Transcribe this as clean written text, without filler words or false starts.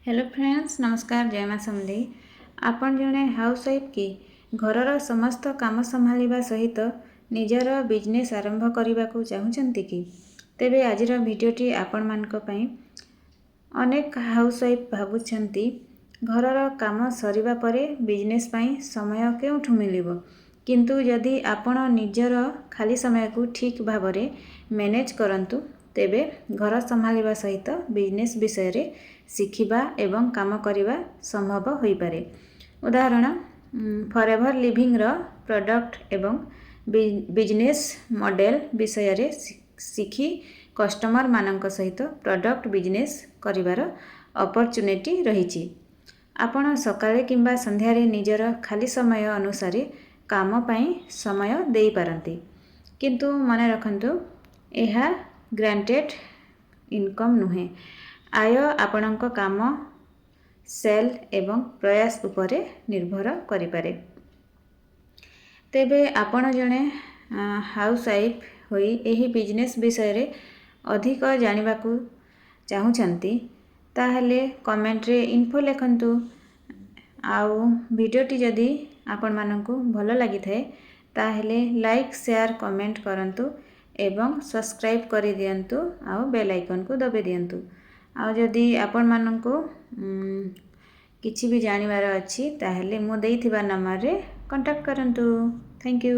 Hello friends, ନମସ୍କାର, ଜୟ ମା ସମଲେଇ। ଆପଣ ଜଣେ ହାଉସ୍ ୱାଇଫ୍ କି? ଘରର ସମସ୍ତ କାମ ସମ୍ଭାଳିବା ସହିତ ନିଜର ବିଜନେସ୍ ଆରମ୍ଭ କରିବାକୁ ଚାହୁଁଛନ୍ତି କି? ତେବେ ଆଜିର ଭିଡ଼ିଓଟି ଆପଣମାନଙ୍କ ପାଇଁ। ଅନେକ ହାଉସ୍ ୱାଇଫ୍ ଭାବୁଛନ୍ତି, ଘରର କାମ ସରିବା ପରେ ବିଜନେସ୍ ପାଇଁ ସମୟ କେଉଁଠୁ ମିଳିବ? କିନ୍ତୁ ଯଦି ଆପଣ ନିଜର ଖାଲି ସମୟକୁ ଠିକ୍ ଭାବରେ ମ୍ୟାନେଜ୍ କରନ୍ତୁ, ତେବେ ଘର ସମ୍ଭାଳିବା ସହିତ ବିଜନେସ୍ ବିଷୟରେ ଶିଖିବା ଏବଂ କାମ କରିବା ସମ୍ଭବ ହୋଇପାରେ। ଉଦାହରଣ, ଫରେଭର୍ ଲିଭିଂର ପ୍ରଡ଼କ୍ଟ ଏବଂ ବିଜନେସ୍ ମଡ଼େଲ୍ ବିଷୟରେ ଶିଖି କଷ୍ଟମରମାନଙ୍କ ସହିତ ପ୍ରଡ଼କ୍ଟ ବିଜନେସ୍ କରିବାର ଅପରଚୁନିଟି ରହିଛି। ଆପଣ ସକାଳେ କିମ୍ବା ସନ୍ଧ୍ୟାରେ ନିଜର ଖାଲି ସମୟ ଅନୁସାରେ କାମ ପାଇଁ ସମୟ ଦେଇପାରନ୍ତି। କିନ୍ତୁ ମନେ ରଖନ୍ତୁ, ଏହା ଗ୍ୟାରେଣ୍ଟେଡ୍ ଇନକମ୍ ନୁହେଁ। ଆୟ ଆପଣଙ୍କ କାମ, ସେଲ୍ ଏବଂ ପ୍ରୟାସ ଉପରେ ନିର୍ଭର କରିପାରେ। ତେବେ ଆପଣ ଜଣେ ହାଉସ୍ ୱାଇଫ୍ ହୋଇ ଏହି ବିଜନେସ୍ ବିଷୟରେ ଅଧିକ ଜାଣିବାକୁ ଚାହୁଁଛନ୍ତି, ତାହେଲେ କମେଣ୍ଟରେ ଇନଫୋ ଲେଖନ୍ତୁ। ଆଉ ଭିଡ଼ିଓଟି ଯଦି ଆପଣମାନଙ୍କୁ ଭଲ ଲାଗିଥାଏ, ତାହେଲେ ଲାଇକ୍, ସେୟାର, କମେଣ୍ଟ କରନ୍ତୁ ଏବଂ ସବସ୍କ୍ରାଇବ୍ କରିଦିଅନ୍ତୁ ଆଉ ବେଲ୍ ଆଇକନ୍କୁ ଦବାଇ ଦିଅନ୍ତୁ। ଆଉ ଯଦି ଆପଣମାନଙ୍କୁ କିଛି ବି ଜାଣିବାର ଅଛି, ତାହେଲେ ମୁଁ ଦେଇଥିବା ନମ୍ବରରେ କଣ୍ଟାକ୍ଟ କରନ୍ତୁ। Thank you.